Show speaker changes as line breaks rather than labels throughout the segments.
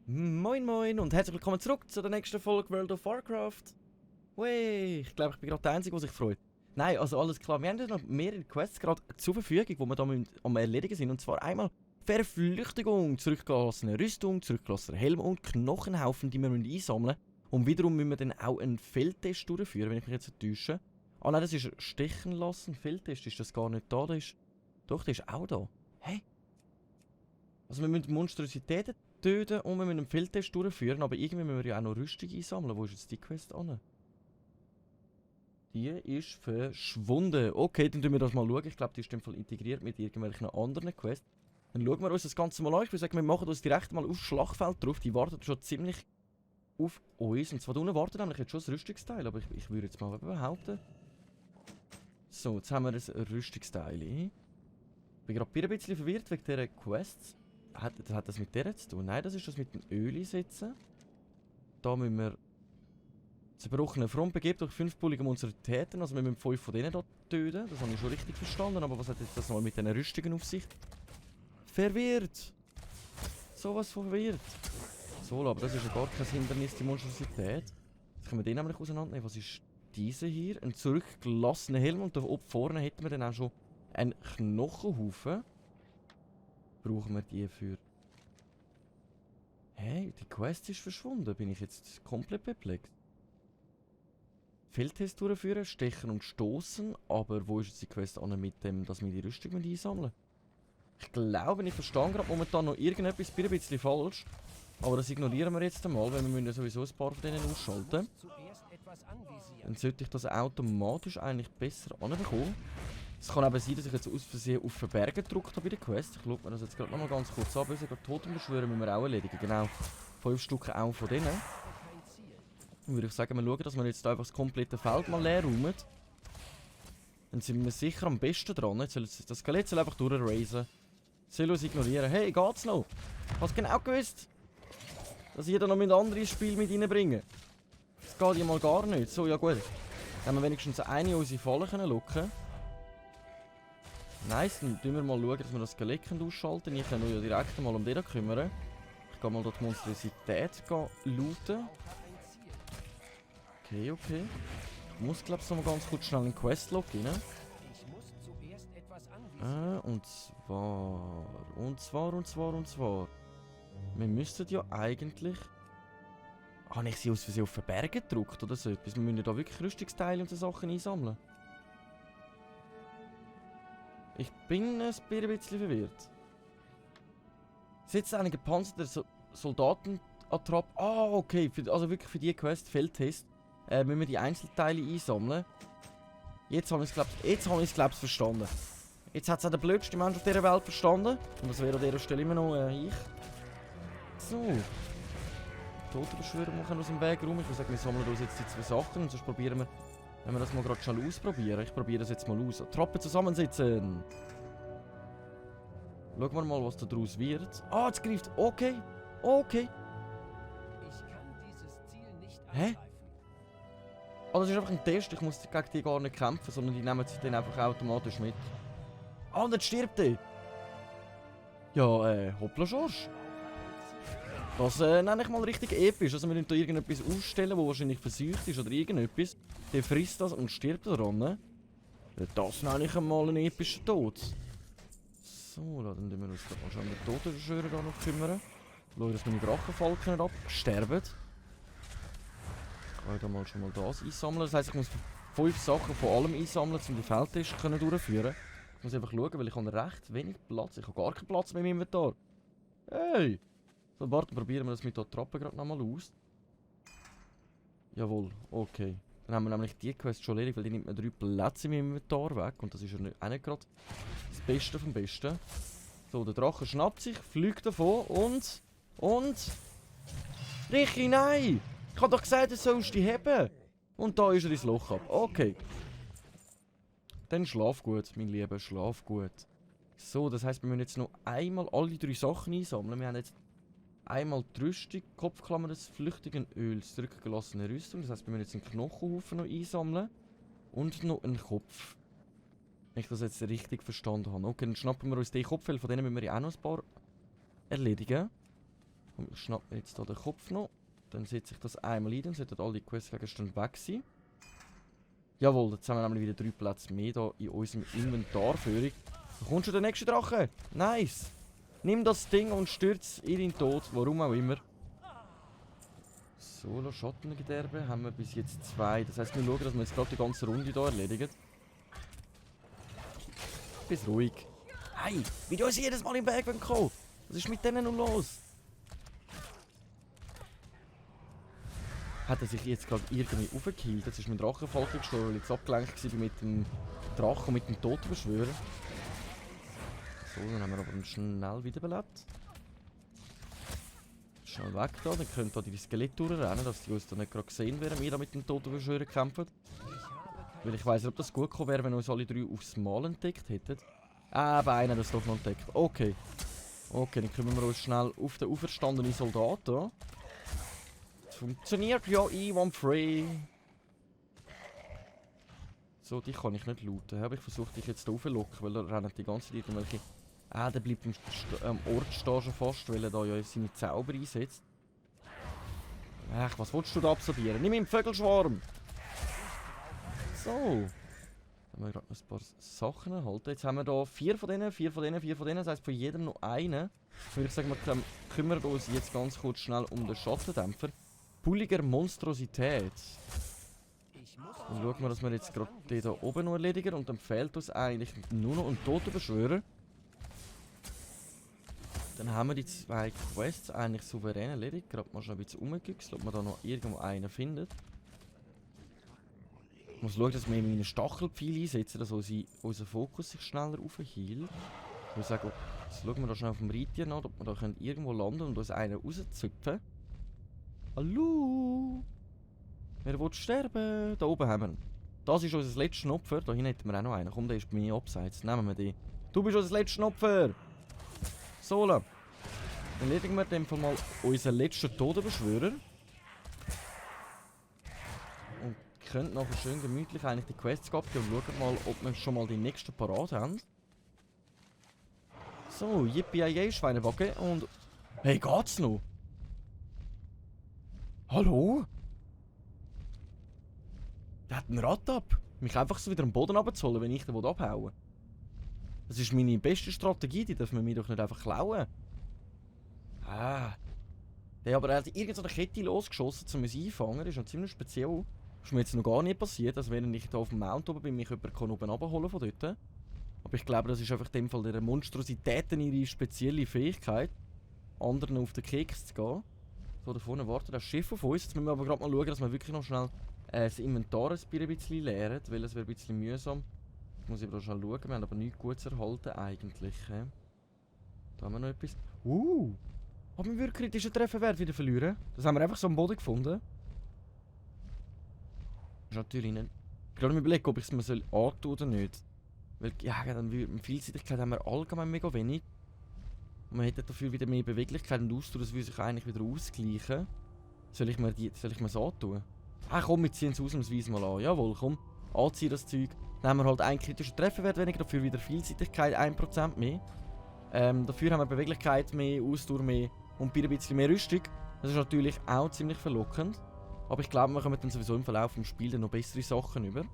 Moin moin und herzlich willkommen zurück zu der nächsten Folge World of Warcraft. Wey, ich glaube, ich bin gerade der Einzige, der sich freut. Nein, also alles klar, wir haben ja noch mehrere Quests gerade zur Verfügung, die wir da am erledigen sind. Und zwar einmal Verflüchtigung, zurückgelassene Rüstung, zurückgelassene Helm und Knochenhaufen, die wir einsammeln müssen. Und wiederum müssen wir dann auch einen Feldtest durchführen, wenn ich mich jetzt nicht täusche. Ah nein, das ist stechen lassen, Feldtest ist das gar nicht da, der ist... Doch, der ist auch da. Hä? Also wir müssen Monstrositäten töten und wir müssen einen Feldtest durchführen, aber irgendwie müssen wir ja auch noch Rüstung einsammeln. Wo ist jetzt die Quest an? Die ist verschwunden. Okay, dann schauen wir das mal schauen. Ich glaube, die ist in dem Fall integriert mit irgendwelchen anderen Quests. Dann schauen wir uns das Ganze mal an. Ich würde sagen, wir machen uns direkt mal aufs Schlachtfeld drauf. Die wartet schon ziemlich auf uns. Und zwar da unten wartet nämlich jetzt schon das Rüstungsteil, aber ich würde jetzt mal behaupten. So, jetzt haben wir das Rüstungsteil. Ich bin gerade ein bisschen verwirrt wegen dieser Quests. Hat das mit der zu tun? Nein, das ist das mit dem Öl einsetzen. Da müssen wir zerbrochene Front begeben durch 5 bullige Monstrositäten. Also wir müssen 5 von denen hier töten. Das habe ich schon richtig verstanden. Aber was hat jetzt das mal mit diesen Rüstungen auf sich? Verwirrt! Sowas von verwirrt. So, aber das ist ja gar kein Hindernis, die Monstrosität. Jetzt können wir den nämlich auseinandernehmen. Was ist diese hier? Ein zurückgelassener Helm. Und da oben vorne hätten wir dann auch schon einen Knochenhaufen. Brauchen wir die für... Hey, die Quest ist verschwunden. Bin ich jetzt komplett perplex. Feldtest durchführen, stechen und stoßen. Aber wo ist jetzt die Quest an mit dem, dass wir die Rüstung einsammeln? Ich glaube, ich verstehe gerade momentan noch irgendetwas ein bisschen falsch. Aber das ignorieren wir jetzt einmal, weil wir müssen ja sowieso ein paar von denen ausschalten. Dann sollte ich das automatisch eigentlich besser anbekommen. Es kann eben sein, dass ich jetzt aus Versehen auf Verbergen gedrückt habe bei der Quest. Ich schaue mir das jetzt gerade nochmal ganz kurz an. Böse Totenbeschwören müssen wir auch erledigen. Genau. 5 Stück auch von denen. Dann würde ich sagen, wir schauen, dass wir jetzt einfach das komplette Feld mal leer räumen. Dann sind wir sicher am besten dran. Jetzt soll das Skelett soll einfach durchraisen. Soll uns ignorieren. Hey, geht's noch? Hast du genau gewusst, dass ihr da noch ein anderes Spiel mit reinbringen? Das geht ja mal gar nicht. So, ja gut. Dann haben wir wenigstens eine unserer Fallen locken. Nice, dann schauen wir mal, dass wir das Skelett ausschalten. Ich kann nur ja direkt mal um den kümmern. Ich gehe mal dort die Monstrosität looten. Okay, okay. Ich muss, glaube ich, noch mal ganz kurz schnell einen Questlog rein. Und zwar. Wir müssten ja eigentlich... Habe ich sie aus Versehen auf Verbergen gedruckt oder so etwas? Wir müssen ja da wirklich Rüstungsteile und so Sachen einsammeln. Ich bin ein bisschen verwirrt. Sitzt einige gepanzerte Soldatenattrappe. Ah, okay. Also wirklich für die Quest, Feldtest, müssen wir die Einzelteile einsammeln. Jetzt habe ich es, glaube ich, verstanden. Jetzt hat es auch der blödste Mensch auf dieser Welt verstanden. Und das wäre an dieser Stelle immer noch ich. So. Totenbeschwörer machen aus dem Weg rum. Ich würde sagen, wir sammeln uns jetzt die 2 Sachen. Und sonst probieren wir, wenn wir das mal gerade schnell ausprobieren. Ich probiere das jetzt mal aus. Attrappe zusammensitzen. Schauen wir mal, was da draus wird. Ah, jetzt greift. Okay. Okay.
Ich kann dieses Ziel nicht
Hä? Ah, das ist einfach ein Test. Ich muss gegen die gar nicht kämpfen, sondern die nehmen sich dann einfach automatisch mit. Ah, und jetzt stirbt die. Ja, hoppla Schorsch. Das nenne ich mal richtig episch. Also wir müssen da irgendetwas ausstellen, wo wahrscheinlich verseucht ist oder irgendetwas. Der frisst das und stirbt daran. Ne? Das nenne ich einmal einen epischen Tod. So, dann müssen wir uns mal schon um den Totenbeschwörer da noch kümmern. Schauen, dass meine Drachenfalken nicht absterben. Ich kann da mal schon mal das einsammeln. Das heisst, ich muss 5 Sachen von allem einsammeln, um die Feldtest durchführen. Ich muss einfach schauen, weil ich habe recht wenig Platz. Ich habe gar keinen Platz mehr im Inventar. Hey! So, warte, probieren wir das mit der Trappe gerade nochmal aus. Jawohl, okay. Dann haben wir nämlich die Quest schon erledigt, weil die nimmt mir 3 Plätze in meinem Inventar weg. Und das ist ja auch nicht gerade das Beste vom Besten. So, der Drache schnappt sich, fliegt davon und... Richi, nein! Ich habe doch gesagt, du sollst die heben. Und da ist er ins Loch ab. Okay. Dann schlaf gut, mein Lieber, schlaf gut. So, das heisst, wir müssen jetzt noch einmal alle 3 Sachen einsammeln. Wir haben jetzt einmal die Rüstung, Kopfklammer des flüchtigen Öls, zurückgelassene Rüstung. Das heisst, wir müssen jetzt einen Knochenhaufen noch einsammeln. Und noch ein Kopf. Wenn ich das jetzt richtig verstanden habe. Okay, dann schnappen wir uns den Kopf, weil von denen müssen wir ja auch noch ein paar erledigen. Und ich schnappe mir jetzt hier den Kopf noch. Dann setze ich das einmal ein, dann sollten alle Questgegenstände weg sein. Jawohl, jetzt haben wir nämlich wieder 3 Plätze mehr hier in unserem Inventarführung. Da kommt schon der nächste Drache. Nice. Nimm das Ding und stürz in den Tod, warum auch immer. Solo Schattengederbe haben wir bis jetzt 2. Das heisst, wir schauen, dass wir jetzt gerade die ganze Runde hier erledigen. Bis ruhig. Hey, wie du uns jedes Mal im Weg kommen. Was ist mit denen nun los? Hat er sich jetzt gerade irgendwie aufgeheilt? Jetzt ist mein Drachenfalter gestorben, weil ich jetzt abgelenkt war mit dem Drachen und mit dem Totenbeschwörer. So, dann haben wir aber schnell wiederbelebt. Schnell weg da, dann können da die Skelette durchrennen, dass die uns da nicht gerade sehen, während wir da mit dem Totenbeschwörer kämpfen. Weil ich weiss nicht, ob das gut gekommen wäre, wenn wir uns alle 3 aufs Mal entdeckt hätten. Aber einer hat es doch noch entdeckt. Okay. Okay, dann kümmern wir uns schnell auf den auferstandenen Soldaten. Das funktioniert ja einwandfrei. So, die kann ich nicht looten. Aber ich versuche dich jetzt hier raufzulocken, weil da rennen die ganze Zeit irgendwelche... Ah, der bleibt am Ort stehen schon fast, weil er da ja seine Zauber einsetzt. Ach, was willst du da absorbieren? Nimm ihn Vögelschwarm! So. Dann haben wir gerade noch ein paar Sachen erhalten. Jetzt haben wir da 4 von denen, 4 von denen, 4 von denen. Das heisst, von jedem noch einen. Würde ich sagen, wir kümmern uns jetzt ganz kurz schnell um den Schattendämpfer. Pulliger Monstrosität. Dann schauen wir, dass wir jetzt gerade den hier oben noch erledigen. Und dann fehlt uns eigentlich nur noch ein Totenbeschwörer. Dann haben wir die 2 Quests eigentlich souverän erledigt. Gerade mal schon ein bisschen rumgegüchselt, ob man da noch irgendwo einen findet. Ich muss schauen, dass wir meine Stachelpfeile einsetzen, dass unser Fokus sich schneller aufhielt. Ich würde sagen, jetzt schauen wir da schnell auf dem Reittier nach, ob wir da irgendwo landen und uns einen rauszüpfen. Hallo? Wer will sterben? Da oben haben wir ihn. Das ist unser letztes Opfer. Da hinten hätten wir auch noch einen. Komm, der ist bei mir abseits. Nehmen wir den. Du bist unser letztes Opfer! Solo. Dann erledigen wir in dem Fall mal unseren letzten Totenbeschwörer. Und können nachher schön gemütlich eigentlich die Quests abgeben und schauen mal, ob wir schon mal die nächsten parat haben. So, yippie Schweinebacke und... Hey, geht's noch? Hallo? Der hat ein Rad ab. Mich einfach so wieder am Boden runterzuholen, wenn ich den abhauen will. Das ist meine beste Strategie, die dürfen wir mir doch nicht einfach klauen. Ah. Der aber hat irgendeine Kette losgeschossen, um uns einfangen. Das ist noch ziemlich speziell. Das ist mir jetzt noch gar nicht passiert, als wenn ich hier auf dem Mount oben bin, mich jemand oben abholen von dort. Aber ich glaube, das ist einfach in dem Fall der Monstrositäten ihre spezielle Fähigkeit, anderen auf den Keks zu gehen. So, da vorne wartet das Schiff auf uns. Jetzt müssen wir aber gerade mal schauen, dass wir wirklich noch schnell das Inventar ein bisschen leeren, weil es wäre ein bisschen mühsam. Jetzt muss ich aber schnell schauen, wir haben aber nichts Gutes erhalten eigentlich. Da haben wir noch etwas. Aber wir würden kritischen Trefferwert wieder verlieren. Das haben wir einfach so am Boden gefunden. Das ist natürlich nicht... Ich kann mir überlegen, ob ich es mir antun soll oder nicht. Weil, ja, dann Vielseitigkeit haben wir allgemein mega wenig. Und man hätte dafür wieder mehr Beweglichkeit und Ausdauer, das würde sich eigentlich wieder ausgleichen. Soll ich mir es antun? Ah komm, wir ziehen es ausnahmsweise mal an. Jawohl, komm. Anziehen das Zeug. Dann haben wir halt einen kritischen Trefferwert weniger, dafür wieder Vielseitigkeit 1% mehr. Dafür haben wir Beweglichkeit mehr, Ausdauer mehr und ein bisschen mehr Rüstung. Das ist natürlich auch ziemlich verlockend. Aber ich glaube, wir kommen dann sowieso im Verlauf des Spiels noch bessere Sachen über.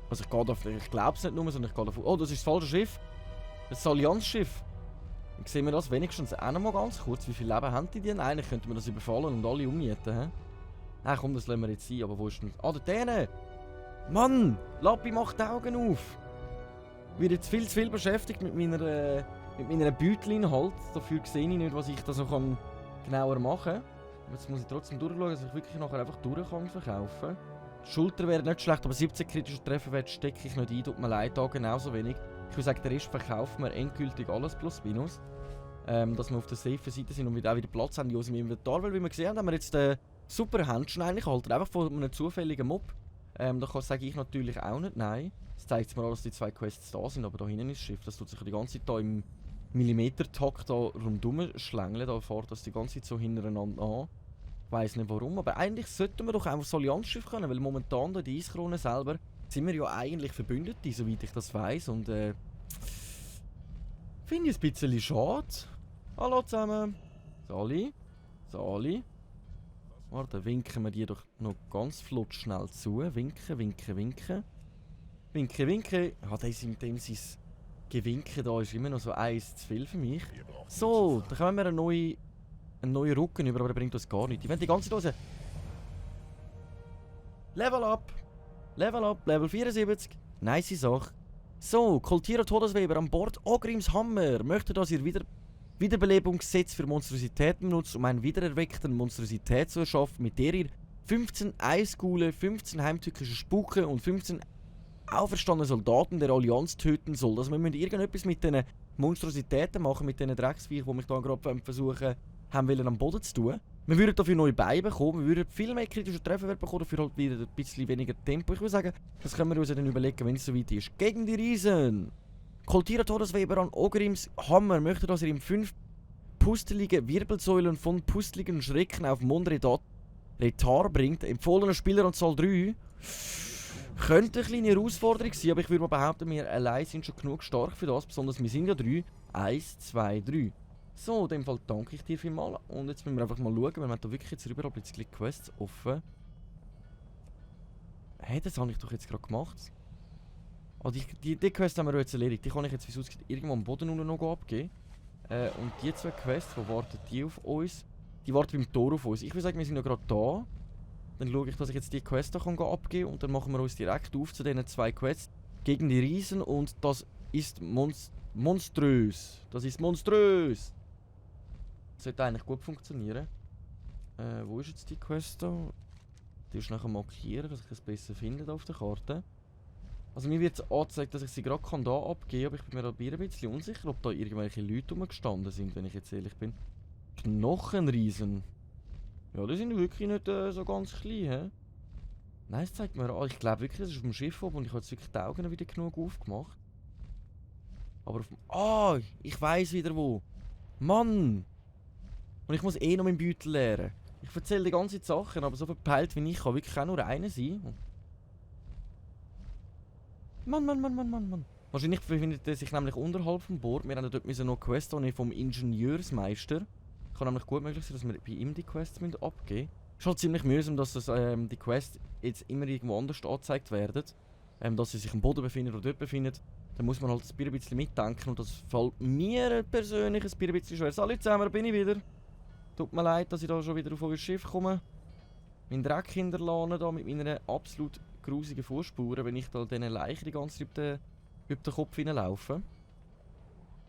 Also ich glaube es nicht nur, sondern ich gehe davon... Oh, das ist das falsche Schiff. Das ist das Allianz-Schiff. Dann sehen wir das wenigstens auch noch mal ganz kurz. Wie viel Leben haben die denn? Eigentlich könnten wir das überfallen und alle umnieten, hä? Nein, komm, das lassen wir jetzt sein. Aber wo ist denn... Ah, der! Mann! Lappi macht die Augen auf! Ich bin jetzt viel zu viel beschäftigt mit meiner Beutelin halt. Dafür sehe ich nicht, was ich da so genauer machen kann. Jetzt muss ich trotzdem durchschauen, dass ich wirklich nachher einfach durch kann verkaufen. Die Schulter wäre nicht schlecht, aber 17 kritische Trefferwert stecke ich nicht ein. Tut mir leid, da genauso wenig. Ich würde sagen, der Rest verkaufen wir endgültig alles plus minus. Dass wir auf der safe Seite sind und wir auch wieder Platz haben in unserem Inventar. Weil wie wir gesehen haben, haben wir jetzt den super Händchen eigentlich erhalten. Einfach von einem zufälligen Mob. Da sage ich natürlich auch nicht nein. Das zeigt mir auch, dass die 2 Quests da sind, aber da hinten ist das Schiff. Das tut sich die ganze Zeit da im Millimeter-Takt da rundum schlängeln. Da fährt das die ganze Zeit so hintereinander an. Ich weiss nicht warum, aber eigentlich sollten wir doch einfach das Allianzschiff können, weil momentan in der Eiskrone selber sind wir ja eigentlich Verbündete, soweit ich das weiss. Und finde ich ein bisschen schade. Hallo zusammen. Sali. Sali. Warte, winken wir die doch noch ganz flott schnell zu. Winken, winken, winken. Winken, winken. Ja, in dem sein Gewinken da ist immer noch so eins zu viel für mich. So, dann kommen wir einen neuen Rücken über, aber der bringt uns gar nichts. Ich will die ganze Dose. Level up! Level up, Level 74. Nice Sache. So, Koltira Todesweber an Bord Ogrims Hammer möchte, dass ihr Wiederbelebungsgesetz für Monstrositäten benutzt, um einen wiedererweckten Monstrosität zu erschaffen, mit der ihr 15 Eisgule, 15 heimtückische Spuke und 15 auferstandene Soldaten der Allianz töten soll. Also wir müssen irgendetwas mit diesen Monstrositäten machen, mit diesen Drecksviechern, die mich da gerade versuchen haben wollen, am Boden zu tun. Wir würden dafür neue Beine bekommen, wir würden viel mehr kritische Treffer bekommen, dafür halt wieder ein bisschen weniger Tempo. Ich würde sagen, das können wir uns dann überlegen, wenn es soweit ist. Gegen die Riesen! Koltira Todesweber an Ogrims Hammer möchte, dass er ihm 5 pustelige Wirbelsäulen von pusteligen Schrecken auf Mond Retar bringt. Empfohlene Spieleranzahl 3. Könnte eine kleine Herausforderung sein, aber ich würde mal behaupten, wir allein sind schon genug stark für das. Besonders wir sind ja 3. 1, 2, 3. So, in dem Fall danke ich dir vielmals. Und jetzt müssen wir einfach mal schauen, weil wir haben da wirklich jetzt überall ein bisschen Quests offen. Hey, das habe ich doch jetzt gerade gemacht. Oh, die Quest haben wir jetzt erledigt. Die kann ich jetzt, wie es aussieht, irgendwo am Boden unten noch abgeben. Und die 2 Quests, wo warten die auf uns? Die warten beim Tor auf uns. Ich würde sagen, wir sind ja gerade da. Dann schaue ich, dass ich jetzt die Quest da kann abgeben kann. Und dann machen wir uns direkt auf zu diesen 2 Quests gegen die Riesen. Und das ist monströs. Das ist monströs. Das sollte eigentlich gut funktionieren. Wo ist jetzt die Quest da? Die ist nachher markieren, dass ich es besser finde auf der Karte. Also mir wird angezeigt, dass ich sie gerade da abgeben kann, aber ich bin mir dabei ein bisschen unsicher, ob da irgendwelche Leute rumgestanden sind, wenn ich jetzt ehrlich bin. Knochenriesen. Ja, die sind wirklich nicht so ganz klein, hä? Nein, es zeigt mir an. Ich glaube wirklich, das ist auf dem Schiff oben und ich habe jetzt wirklich die Augen wieder genug aufgemacht. Aber auf dem... Ah, ich weiss wieder wo. Mann! Und ich muss eh noch meinen Beutel leeren. Ich erzähle die ganze Sachen, aber so verpeilt wie ich kann wirklich auch nur einer sein. Mann. Wahrscheinlich befindet er sich nämlich unterhalb vom Bord. Wir haben dort noch Quest vom Ingenieursmeister. Kann nämlich gut möglich sein, dass wir bei ihm die Quests abgeben müssen. Ist halt ziemlich mühsam, dass die Quests jetzt immer irgendwo anders angezeigt werden. Dass sie sich am Boden befinden oder dort befinden. Dann muss man halt ein bisschen mitdenken und das fällt mir persönlich ein bisschen schwer. Salut zusammen, da bin ich wieder. Tut mir leid, dass ich da schon wieder auf euer Schiff komme. Mein Dreck hinterlassen da mit meiner absolut grusigen Vorspuren, wenn ich da diesen Leichen die ganze Zeit über den Kopf hineinlaufe.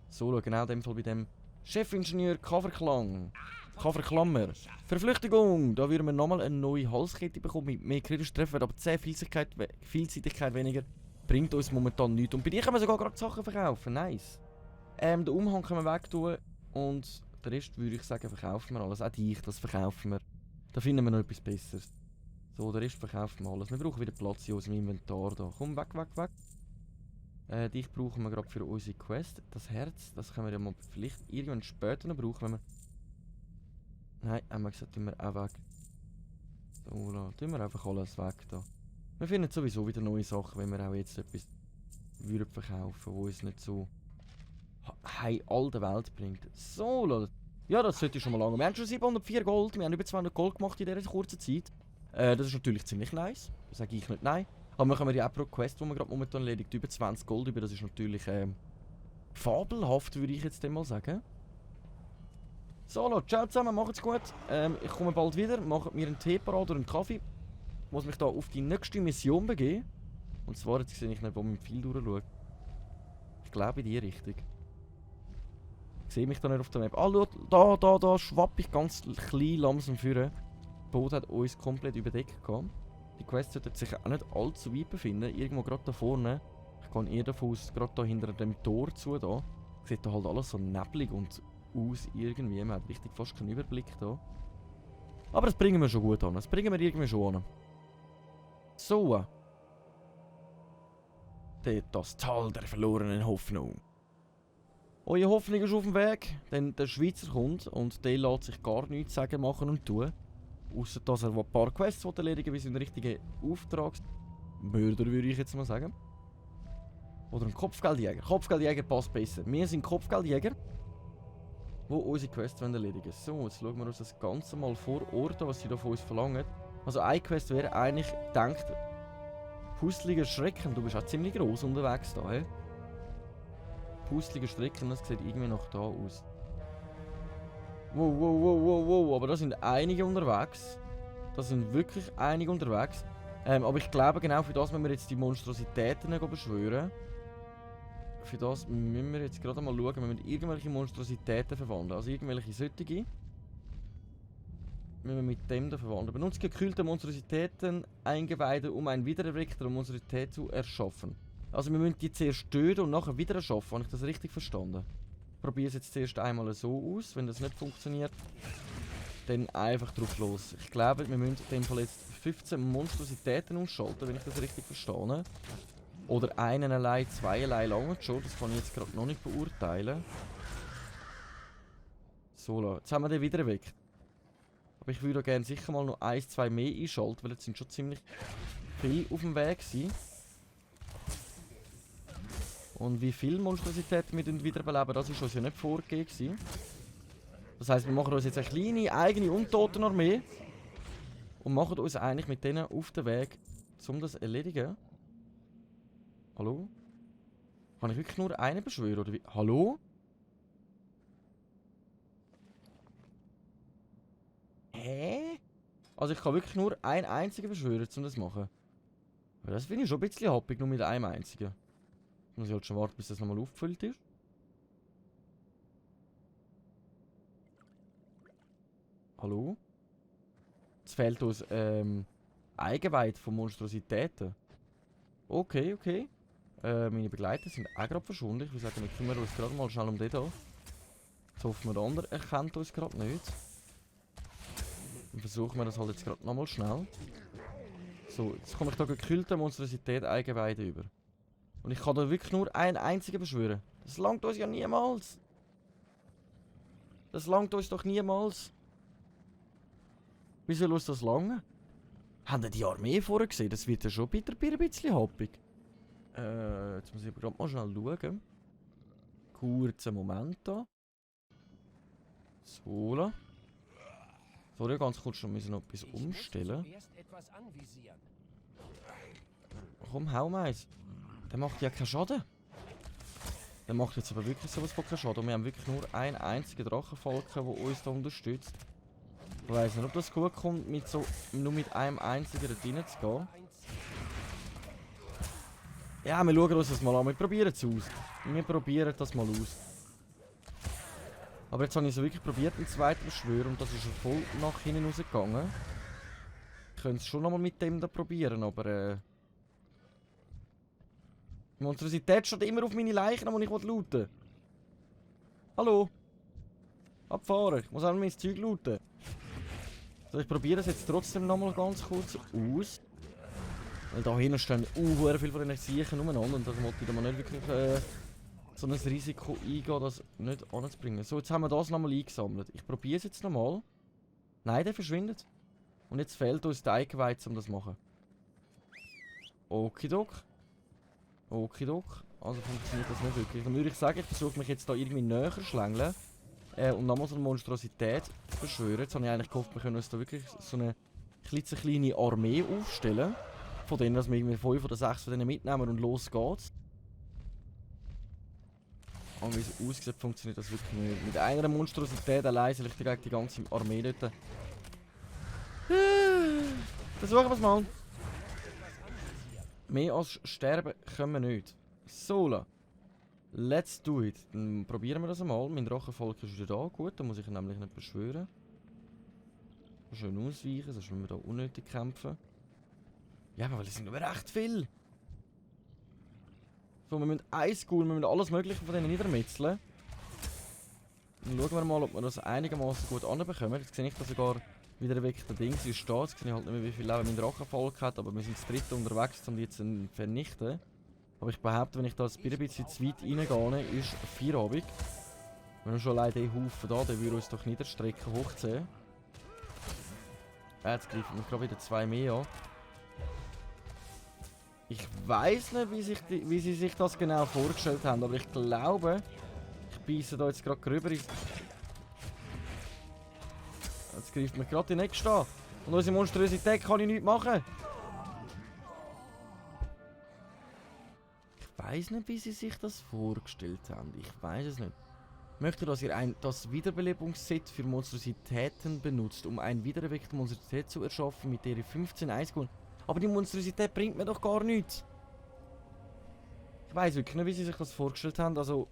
So, genau in dem Fall bei dem Chefingenieur Coverklammer. Verflüchtigung! Da würden wir nochmal eine neue Halskette bekommen mit mehr kritischen Treffer, aber 10 Vielseitigkeit weniger bringt uns momentan nichts. Und bei dir können wir sogar gerade Sachen verkaufen, nice. Den Umhang können wir wegtun und den Rest würde ich sagen, verkaufen wir alles. Auch dich, das verkaufen wir. Da finden wir noch etwas Besseres. So, den Rest verkaufen wir alles. Wir brauchen wieder Platz in unserem Inventar da. Komm, weg. Dich brauchen wir gerade für unsere Quest. Das Herz, das können wir ja mal vielleicht irgendwann später noch brauchen, wenn wir... Nein, haben wir gesagt, tun wir auch weg. So, da tun wir einfach alles weg da. Wir finden sowieso wieder neue Sachen, wenn wir auch jetzt etwas würden verkaufen, wo uns nicht so all der Welt bringt. So, Leute. Ja, das sollte schon mal lange. Wir haben schon 704 Gold, wir haben über 200 Gold gemacht in dieser kurzen Zeit. Das ist natürlich ziemlich nice. Das sage ich nicht nein. Aber wir können ja auch pro Quest, die wir gerade momentan erledigt, über 20 Gold über. Das ist natürlich fabelhaft, würde ich jetzt mal sagen. So, Leute, ciao zusammen, macht's gut. Ich komme bald wieder, macht mir einen Tee parat oder einen Kaffee. Ich muss mich da auf die nächste Mission begeben. Und zwar, jetzt sehe ich nicht, wo mein Pfeil durchschaut. Ich glaube in die Richtung. Ich sehe mich da nicht auf der Map. Ah, schau, da schwapp ich ganz klein langsam führen. Das Boot hat uns komplett überdeckt gehabt. Die Quest sollte sich auch nicht allzu weit befinden. Irgendwo gerade da vorne. Ich gehe eher davon aus, gerade da hinter dem Tor zu da. Sieht da halt alles so neblig und aus irgendwie. Man hat richtig fast keinen Überblick da. Aber das bringen wir schon gut an. Das bringen wir irgendwie schon an. So. Das Tal der verlorenen Hoffnung. Eure Hoffnung ist auf dem Weg, denn der Schweizer kommt und der lässt sich gar nichts sagen, machen und tun. Ausser dass er ein paar Quests erledigen will, wie so ein richtiger Auftragsmörder, würde ich jetzt mal sagen. Oder ein Kopfgeldjäger. Kopfgeldjäger passt besser. Wir sind Kopfgeldjäger, die unsere Quests erledigen wollen. So, jetzt schauen wir uns das Ganze mal vor Ort an, was sie da von uns verlangen. Also eine Quest wäre eigentlich gedacht, Puzzliger Schrecken. Du bist auch ziemlich gross unterwegs da, hä? Puzzliger Schrecken, das sieht irgendwie noch da aus. Wow, wow, wow, wow, wow, aber da sind einige unterwegs. Da sind wirklich einige unterwegs. Aber ich glaube, genau für das müssen wir jetzt die Monstrositäten beschwören. Für das müssen wir jetzt gerade mal schauen, wir müssen irgendwelche Monstrositäten verwandeln. Also irgendwelche solche. Müssen wir mit dem da verwandeln. Benutzt gekühlte Monstrositäten, Eingeweide, um ein wiedererweckter Monstrosität zu erschaffen. Also wir müssen die zuerst töten und nachher wieder erschaffen. Habe ich das richtig verstanden? Ich probiere es jetzt zuerst einmal so aus. Wenn das nicht funktioniert, dann einfach drauf los. Ich glaube, wir müssen in dem Fall jetzt 15 Monstrositäten ausschalten, wenn ich das richtig verstehe. Oder einen allein, zwei allein lange schon. Das kann ich jetzt gerade noch nicht beurteilen. So, jetzt haben wir den wieder weg. Aber ich würde gerne sicher mal noch 1, 2 mehr einschalten, weil jetzt sind schon ziemlich viele auf dem Weg gewesen. Und wie viele Monstrositäten wir wiederbeleben, das war uns ja nicht vorgegeben. Das heisst, wir machen uns jetzt eine kleine eigene Untotenarmee. Und machen uns eigentlich mit denen auf den Weg, um das zu erledigen. Hallo? Kann ich wirklich nur einen beschwören, oder wie? Hallo? Hä? Also ich kann wirklich nur einen einzigen beschwören, um das zu machen. Aber das finde ich schon ein bisschen happig, nur mit einem einzigen. Muss ich halt schon warten, bis das nochmal aufgefüllt ist. Hallo? Jetzt fehlt uns Eingeweide von Monstrositäten. Okay, okay. Meine Begleiter sind auch gerade verschwunden. Ich würde sagen, wir kümmern uns gerade mal schnell um den hier. Jetzt hoffen wir, der andere erkennt uns gerade nicht. Dann versuchen wir das halt jetzt gerade nochmal schnell. So, jetzt komme ich da gekühlte Monstrosität Eingeweide über. Und ich kann da wirklich nur einen einzigen beschwören. Das langt uns ja niemals. Das langt uns doch niemals. Wie soll uns das langen? Haben die Armee vorher gesehen? Das wird ja schon bitter ein bisschen happig. Jetzt muss ich gerade mal schnell schauen. Kurzen Moment da. So. Sorry, ganz kurz, schon müssen noch etwas umstellen. Komm, hau mal eins. Der macht ja keinen Schaden. Der macht jetzt aber wirklich sowas von keinen Schaden. Und wir haben wirklich nur einen einzigen Drachenfalken, der uns da unterstützt. Ich weiss nicht, ob das gut kommt, nur mit einem einzigen da rein zu gehen. Ja, wir schauen uns das mal an. Wir probieren es aus. Wir probieren das mal aus. Aber jetzt habe ich es wirklich probiert, den zweiten Beschwören, und das ist schon voll nach hinten rausgegangen. Ich könnte es schon nochmal mit dem da probieren, aber die Monstrosität steht immer auf meine Leichen, die ich looten will. Hallo? Abfahren, ich muss auch mein Zeug looten. So, ich probiere es jetzt trotzdem nochmal ganz kurz aus. Weil da hinten stehen viele von den Siechen umeinander und das wollte ich da mal nicht wirklich so ein Risiko eingehen, das nicht anzubringen. So, jetzt haben wir das nochmal eingesammelt. Ich probiere es jetzt nochmal. Nein, der verschwindet. Und jetzt fehlt uns der Eingeweide, um das zu machen. Okidok. Okidok. Also funktioniert das nicht wirklich. Dann würde ich sagen, ich versuche mich jetzt da irgendwie näher zu schlängeln. Und nochmal so eine Monstrosität zu beschwören. Jetzt habe ich eigentlich gehofft, wir können uns da wirklich so eine klitzekleine Armee aufstellen. Von denen, dass wir irgendwie 5 oder 6 von denen mitnehmen und los geht's. Und wie es aussieht, funktioniert das wirklich nicht. Mit einer Monstrosität allein soll ich gegen die ganze Armee dort. Versuchen wir es mal. Mehr als sterben können wir nicht. So, let's do it. Dann probieren wir das einmal. Mein Drachenvolk ist wieder da. Gut, da muss ich ihn nämlich nicht beschwören. Schön ausweichen, sonst müssen wir da unnötig kämpfen. Ja, aber es sind aber recht viel. So, wir müssen wir müssen alles Mögliche von denen niedermetzeln. Dann schauen wir mal, ob wir das einigermaßen gut anbekommen. Jetzt sehe ich da sogar wieder weg der Dings ist da. Jetzt sehe ich halt nicht mehr, wie viel Leben mein Drachenvolk hat, aber wir sind das dritte unterwegs, um die jetzt zu vernichten. Aber ich behaupte, wenn ich da ein bisschen zu weit reingehe, ist Feierabend. Wenn wir schon allein den Haufen da, der würde uns doch niederstrecken, hochziehen. Jetzt greifen wir gerade wieder 2 mehr an. Ich weiß nicht, wie sie sich das genau vorgestellt haben, aber ich glaube, ich beiße da jetzt gerade rüber. Jetzt greift mir gerade die nächste an. Und unsere Monstrosität kann ich nichts machen. Ich weiß nicht, wie sie sich das vorgestellt haben. Ich weiß es nicht. Ich möchte, dass ihr das Wiederbelebungsset für Monstrositäten benutzt, um eine wiedererweckte Monstrosität zu erschaffen, mit der ihr 15 Eiskugeln. Aber die Monstrosität bringt mir doch gar nichts. Ich weiß wirklich nicht, wie sie sich das vorgestellt haben. Also.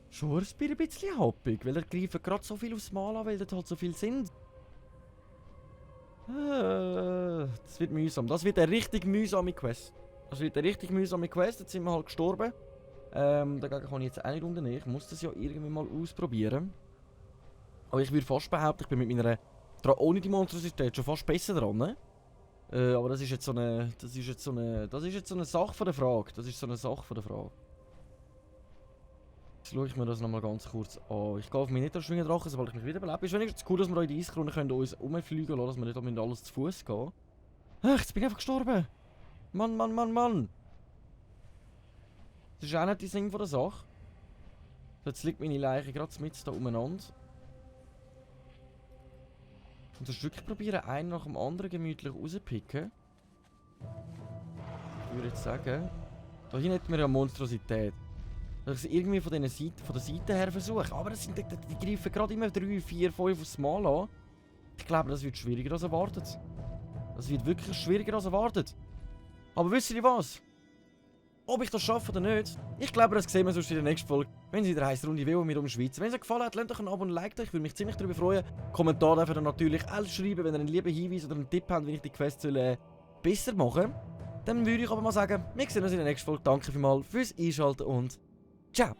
Schon ein bisschen happig, weil er greift gerade so viel aufs Mal an, weil dort halt so viel sind. Das wird mühsam. Das wird eine richtig mühsame Quest. Jetzt sind wir halt gestorben. Dagegen kann ich jetzt eine Runde nehmen. Ich muss das ja irgendwie mal ausprobieren. Aber ich würde fast behaupten, ich bin mit meiner ohne die Monstrosität schon fast besser dran. Ne? Aber das ist jetzt so eine. Das ist jetzt so eine Sache von der Frage. Jetzt schaue ich mir das nochmal ganz kurz an. Ich gehe auf meine Niederschwingendrachen, sobald ich mich wieder belebe. Ist wenigstens cool, dass wir in die Eiskrone können uns rumfliegen lassen, dass wir nicht alles zu Fuß gehen. Ach, jetzt bin ich einfach gestorben. Mann. Das ist auch nicht die Sinn von der Sache. Jetzt liegt meine Leiche gerade mit da umeinander. Und sonst wirklich probieren, einen nach dem anderen gemütlich rauspicken. Ich würde jetzt sagen, da hinten hätten wir ja Monstrosität. Dass ich es irgendwie von der Seite her versuche. Aber die greifen gerade immer 3, 4, 5 aufs Mal an. Ich glaube, das wird schwieriger als erwartet. Das wird wirklich schwieriger als erwartet. Aber wisst ihr was? Ob ich das schaffe oder nicht, ich glaube, das sehen wir sonst in der nächsten Folge, wenn es wieder heisst Runde WoW mit Schweiz. Wenn es euch gefallen hat, lasst doch ein Abo und ein Like da. Ich würde mich ziemlich darüber freuen. Kommentar dürft ihr natürlich alles schreiben, wenn ihr einen lieben Hinweis oder einen Tipp habt, wie ich die Quest besser machen soll. Dann würde ich aber mal sagen, wir sehen uns in der nächsten Folge. Danke vielmals fürs Einschalten und ciao!